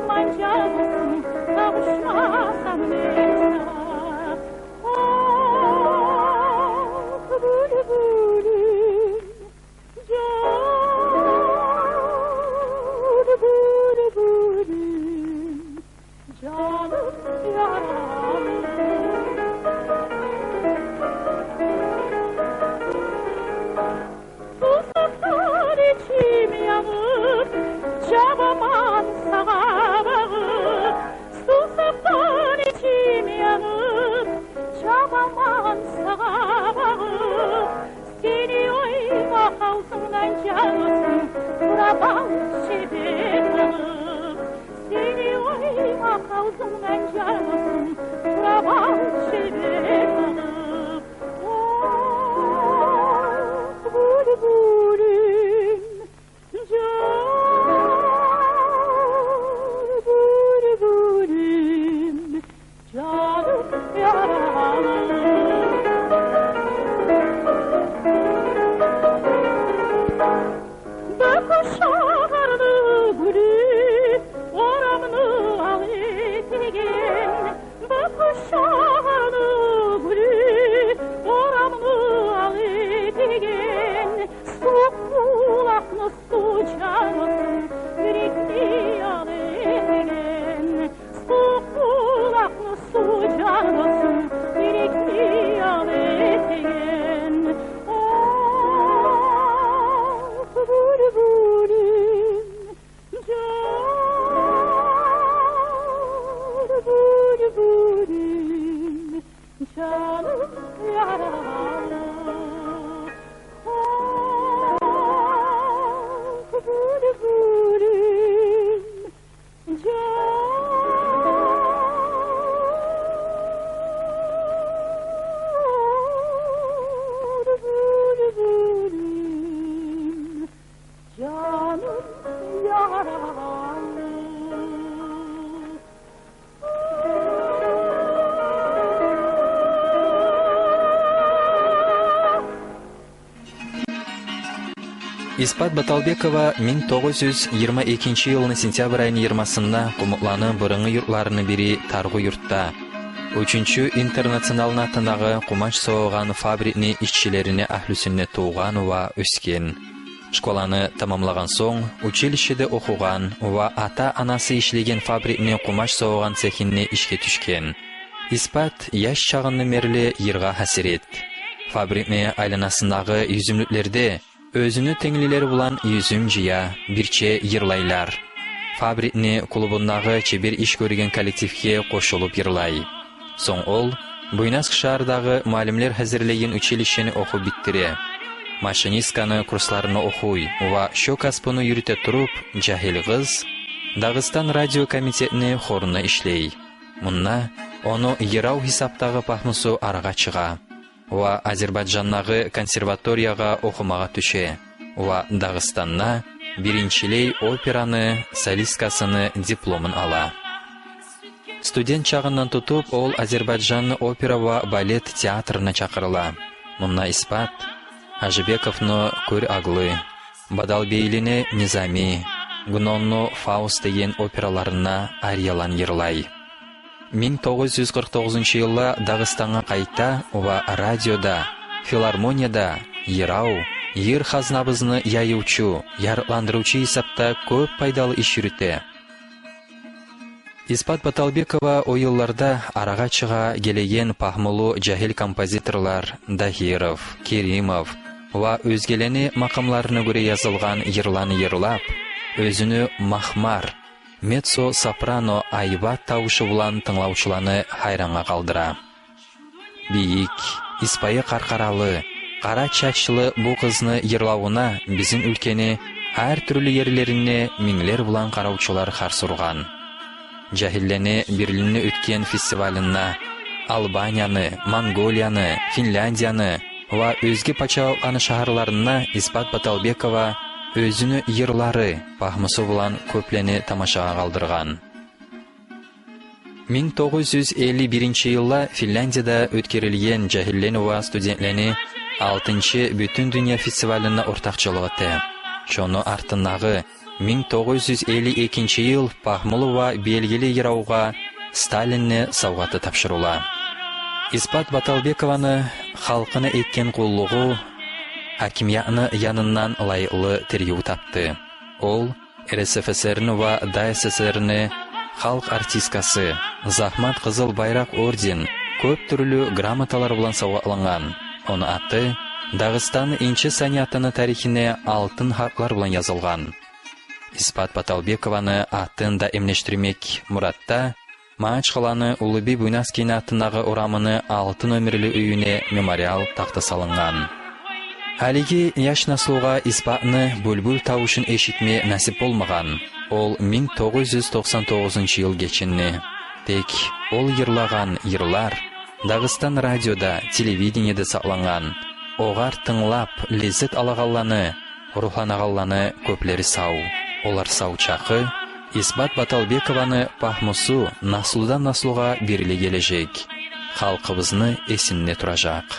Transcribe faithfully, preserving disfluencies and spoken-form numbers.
Манжа болсун, къавушмасам мен сагъа. Ох, бюлбюлюм, жан бюлбюлюм, жаным яралы. Сусакъдан ичим янып, чабаман сагъа багъып. Сусакъдан ичим янып, чабаман сагъа багъып. Сени оймакъ авзунгдан, жан досум, тура бал шербет агъып. Сени оймакъ авзунгдан, жан досум, тура бал шербет агъып. Ох, бюлбюлюм, жан бюлбюлюм, жаным яралы. Бу къуш шагьарны гюлю орамны ал этеген, бу къуш шагьарны гюлю орамны ал этеген. Сувукъ булакъны суву, жан досум, юрекни ал этеген. Сувукъ булакъны суву, жан досум, юрекни ал этеген. Ох, бюлбюлюм, жан бюлбюлюм, жаным яралы. Ох, бюлбюлюм, жан бюлбюлюм, жаным яралы. Исбат Баталбекова минг тогъуз юз йигирма экинчи йылны сентябрь айны йигирмасында къумукъланы бырынгъы юртларыны бири Таргъу юртда, Уьчюнчю Интернационалны атындагъы къумач савагъан фабрикни ишчилерини агьлюсюнде тувгъан ва оьсген. Школаны тамамлагъан сонг, училищеде охугъан ва ата-анасы ишлеген фабрикни къумач савагъан цехинде ишге тюшген. Исбат яш чагъындан берли йыргъа гьасирет. Фабрикни айланасындагъы юзюмлюклерде оьзюню тенглилери булан юзюм жыя, бирче йырлайлар. Фабрикни клубундагъы чебер иш гёрген коллективге къошулуп йырлай. Сонг ол Буйнакск шагьардагъы муаллимлер гьазирлейген училищени охуп битдире. Машинистканы курсларына охуй ва шо касбуну юрюте туруп, жагьил къыз Дагъыстан радиокомитетни хорунда ишлей. Мунда ону йырав гьисапдагъы пагьмусу арагъа чыгъа ва Азербайжандагъы консерваториягъа охумагъа тюше ва Дагъыстанда биринчилей операны солисткасыны дипломун ала. Студент чагъындан тутуп, ол Азербайжанны опера ва балет театрына чакъырыла. Мунда Исбат Гьажибековну «Кёр аглы», Бадалбейлини «Низами», Гунонну «Фауст» деген операларында арияланы йырлай. Минг тогъуз юз къыркъ тогъузунчу йылда Дагъыстангъа къайта ва радиода, филармонияда йырав, йыр хазнабызны яйывчу, ярыкъландырывчу гьисапда кёп пайдалы иш юрюте. Исбат Баталбекова о йылларда арагъа чыгъа гелеген пагьмулу жагьил композиторлар Дагьиров, Керимов ва оьзгелени макъамларына гёре язылгъан йырланы йырлап, оьзюню махмар, меццо-сопрано айбат тавушу булан тынглавчуланы гьайрангъа къалдыра. Бийик, исбайы къаркъаралы, къара чачлы бу къызны йырлавуна бизин уьлкени гьар тюрлю ерлеринде минглер булан къаравчулар харс ургъан. Жагьиллени Берлинде оьтген фестивалында, Албанияны, Монголияны, Финляндияны ва оьзге пачалыкъланы шагьарларында Исбат Баталбекова оьзюню йырлары, пагьмусу булан кёплени тамашагъа къалдыргъан. Минг тогъуз юз элли биринчи йылда Финляндияда оьтгерилген жагьиллени ва студентлени алтынчы бютюн дюнья фестивалында ортакъчылыкъ эте. Шону артындагъы минг тогъуз юз элли экинчи йыл пагьмулу ва белгили йыравгъа Сталинни савгъаты тапшурула. Исбат Баталбекованы халкъына этген къуллугъу гьакимиятны янындан лайыкълы тергев тапды. Ол РСФСР-ни ва ДАССР-ни халкъ артисткасы, Загьмат Къызыл Байракъ орден, кёп тюрлю грамоталар булан савгъатлангъан. Ону аты Дагъыстанны инчи саниятыны тарихине алтын гьарплар булан язылгъан. Исбат Баталбекованы атын даимлешдирмек муратда Магьачкъаланы Уллубий Буйнакскийни атындагъы орамыны алты номерли уьюне мемориал тахта салынгъан. Гьалиги яш наслугъа Исбатны бюлбюл тавушун эшитме насип болмагъан. Ол минг тогъуз юз токъсан тогъузунчу йыл гечинди. Тек ол йырлагъан йырлар Дагъыстан радиода, телевидениеде сакълангъан. Огъар тынглап леззет алагъанланы, ругьланагъанланы кёплери сав. Олар сав чакъы Исбат Баталбекованы пагьмусу наслудан наслугъа бериле гележек. Халкъыбызны эсинде туражакъ.